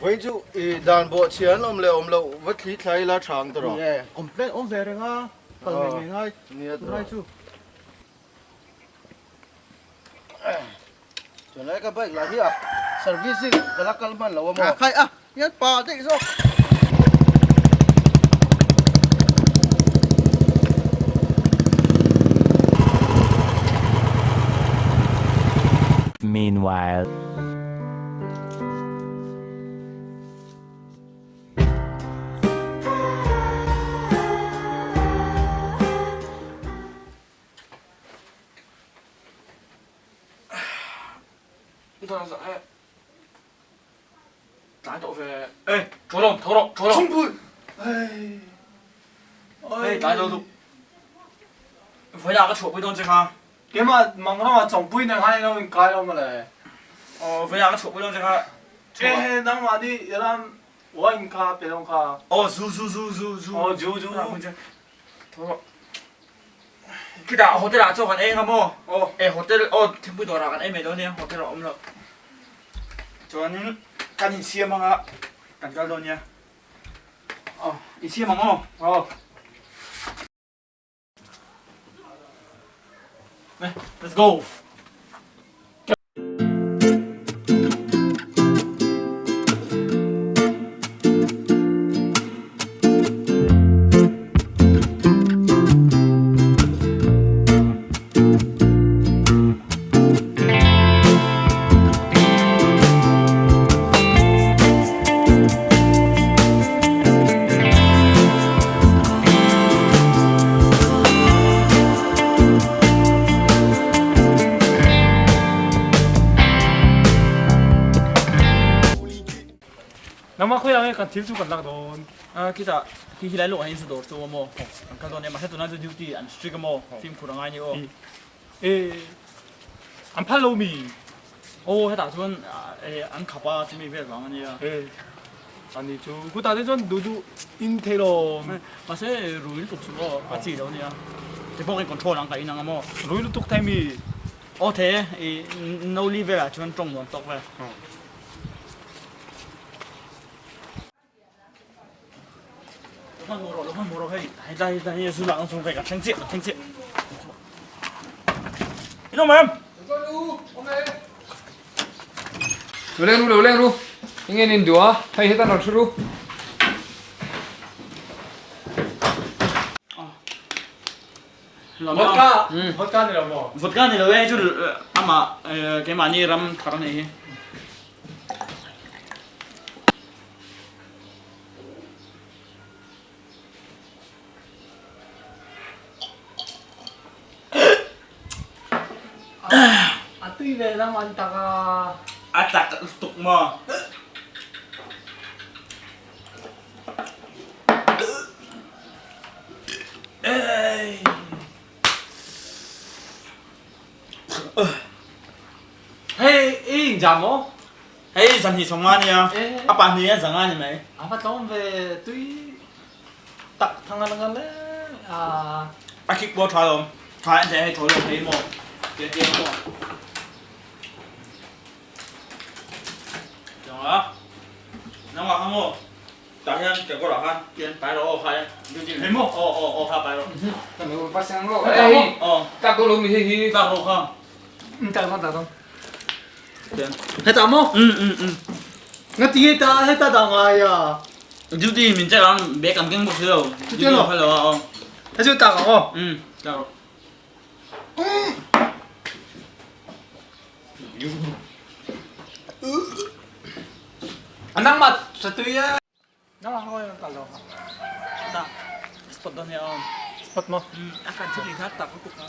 Vawiin chu i dan bawh chhia an awm leh awm loh va thli thlai ila tha ang tawh. Ni e, complaint awm ve reng a, kal ngei ngei ngai tunlai chu. Tunlai ka bike lah hi a servicing ka la kal hman lo a maw? A khai a, hian pa daih zawk. Meanwhile. Tlai tawh ve. Ê, tho rawh, tho rawh, tho rawh. Chhungpui! Hei, tlai lo duh. Vawilah ka chhuahpui dawn che kha. Keimah Mangrama chawngpui nen khan ilo inkai lo mawle. Aw, vawilah ka chhuahpui dawn che kha. Ehe, nangmah nih i ram wine kha pe dawn kha. Aw, zu, zu, zu, zu, zu. Aw, zu, zu. Tho rawh. Khitah hotel ah chaw kan ei anga maw? Aw. E hotel aw thingpui dawrah kan ei mai dawn nia hotel ah awm lo. Chuanin kan insiam anga kan kal dawn nia. Aw insiam ang aw. Aw. Let's go. Nangmah khawi ah nge kan thil chu kan lak dawn? Khitah khi hi lai lawk ah hian dawr chu a awm aw. Kan kal dawn nia mahse tunah chu duty an strict a maw fimkhur a ngai ni aw. E an phal lo mi? Aw hetah chuan an khap a chumi vel vang a nia. E ani chu khutah te chuan duh duh in thei lo. Mahse rui lutuk chu aw a chi lo nia. Ti bawk in control ang ka in ang a maw. Rui lutuk thei mi? Aw thei e i no li velah chuan tawng nuam tawk vel. Lo hman hmuh rawh, lo hman hmuh rawh hei hetlai hetlai hi zu lak na chung ve ka thleng chiah ka thleng chiah. In awm em? Lo leng ru, lo leng ru. Enge in induh a? Hei hetan rawn hru ru. Vodka, vodka ni lo maw? Vodka ni lo e, hei chu amah keimahni ram thar a nih hi. A tui ve lam an tak a. A tak lutuk maw? Hei i injam maw? Hei zanhnih sawmnga ania, a pahnih hian zanga ni mai. A va tlawm ve tui tak thang a lang le a. A khik pawh tha lawm, tha en thei hei thaw lawm thei maw, tia tia maw. Tiang a, nangmah kha maw. Tah hian kekawr ah khan tian pai rawh aw kha e duty hei maw aw aw aw kha pai rawh. Kan lo va sang lo ei tak dawn lo mi hei hi tak lo kha tak dawn tak dawn tian heta maw nga ti ta heta dah ngai a duty min check ang bag an keng bawk si lo chuti lo kha lo a aw hei chu tak ang aw tak rawh Nangmah satui e. Nangmah hawi an kal lo. Ta spot don he om. Spot mo. A kan thil kha tak lutuk a.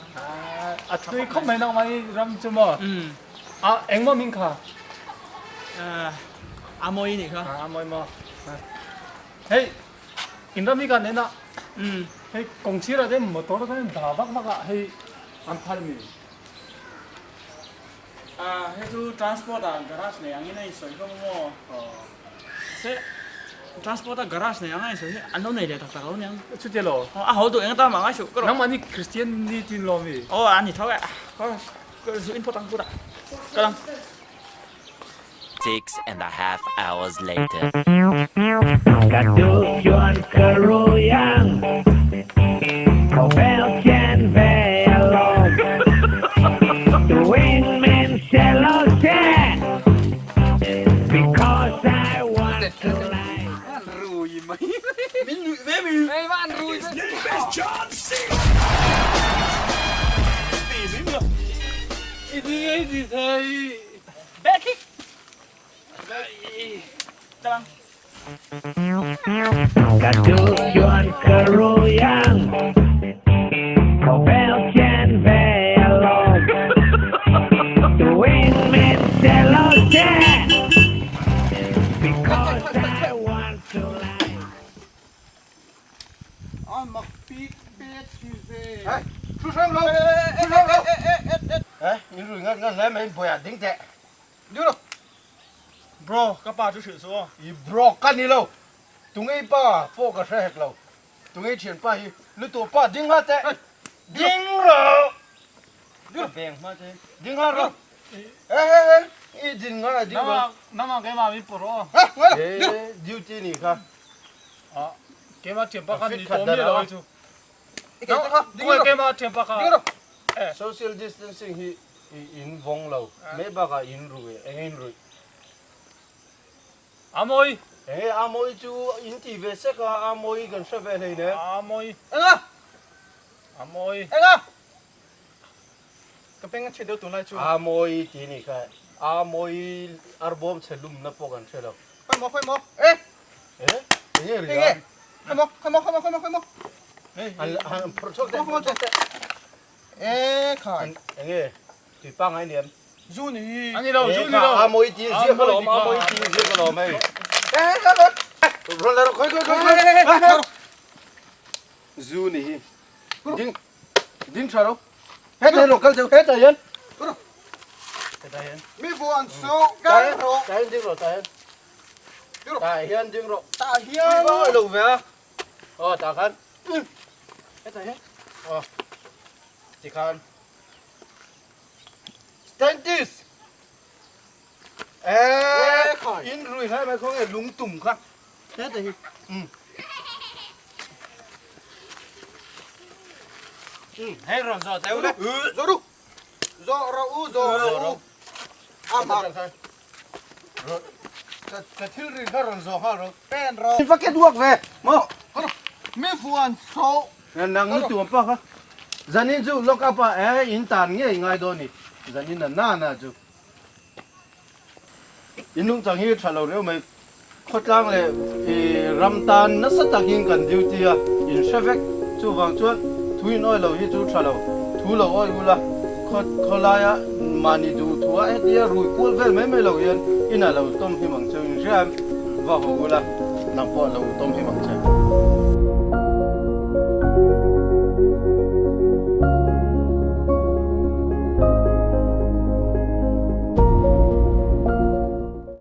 A tui khawp mai nangmah i ram chu maw. A engmaw min kha? A mawi nih kha. A mawi maw. Hei in ram hi kan en a. Hei kawng sirah te motor te dah vak vak a hei an phal mi. Hei chu transport ah garage nei angin a insawi hlawm a maw? Mahse transport a garage nei anga insawi hi an lo nei leh tak tak lo aniang. Chutia lo? A ho duh eng atan mah ngai suh ka rawh. Nangmah ni Christian ni tin lawm i? Aw a ni tho e. Ka zu in phawt ang kutah. Ka lang. 6.5 hours later. Ka duh chuan ka rui ang, khawvel chen ve alawm. Tuin min hre lo se, because I want to live. Min nuih ve mi. I ti ngei ti thei. Back kick. Tlang. Ka duh chuan ka rui ang, khawvel chen ve alawm. Tuin min hre lo se, because I want to live. A mak pik pek si ve. Hey, thu hrang lo, thu hrang lo. Hey, in rui ngat ngat hle mai buai ding teh. Ding lo. Bro, ka pa chu hrilh suh aw. I bro ka ni lo. Tungei pa pawh ka hre hek lo. Tungei thian pa hi lutuk pa ding ha teh. Ding rawh. Ding beng hma che. Ding ha rawh. Hey hey hey, i din ngai ding rawh. Nangmah keimah min pawh rawh aw. He duty ni kha. Keimah thian pa kha ni tawh miah lo hi chu. Keimah thian pa kha. Social distancing hi i in vawng lo mai bakah in rui eng in ruih. A mawi. Enge a mawi chu in ti ve sek a, a mawi kan hre ve hlei ne. A mawi. Enga? A mawi. Enga? Ka peng a chhe deuh tunlai chu. A mawi ti ni kha. A mawi arbawm chhe lumna pawh kan hre lo. Khawi maw, khawi maw. E! E? Enge ri a? Enge? Khawi maw, khawi maw, khawi maw, khawi maw, khawi maw. An han phawrh chhuak teh. Khawi maw, khawi maw. E khai. Enge? Tui pangai ni em? Zu ni. A ni lo, zu ni lo. A mawi ti ziak alawm, a mawi ti ziak alawm hei. E, e, e. Rawn la rawh, khawi, khawi, khawi, khawi. Zu ni hi. Ding, ding tha rawh. Hetah hian rawn kal deuh, hetah hian. Hetah hian. Mi vuan suh, kal rawh. Tah hian ding rawh, tah hian. Tah hian ding rawh. Tah hian. Tui vak lo ve a. Aw, tah khan. Hetah hian. Aw. Tikhan. Stantis. Eh, in rui hlai mai khawnge lung tum kha. Hetah hi. Um. Hei rawn zawh teu le. Zawh ru. Zawh rawh u, zawh rawh u. A mak. Ka thil rin kha rawn zawh nghal rawh. Pen rawh. In va ke duak ve maw. Mi fuan so. Nang nu tuam pa kha. Zanin chu lock up ah eh in tan ngei ngai dawn ni. Zanin a na na chu. In nungchang hi tha lo reuh mai. Khawtlang leh i ram tan nasa takin kan duty a, in hre vek. Chuvang chuan thu in awih lo hi chu tha lo. Thu lo awih ula, khaw khawlaia mahni duh thua hetia rui kual vel mai mai lo hian inah lo tawm him ang che. In hria em? Va haw ula, nang pawh lo tawm him ang che.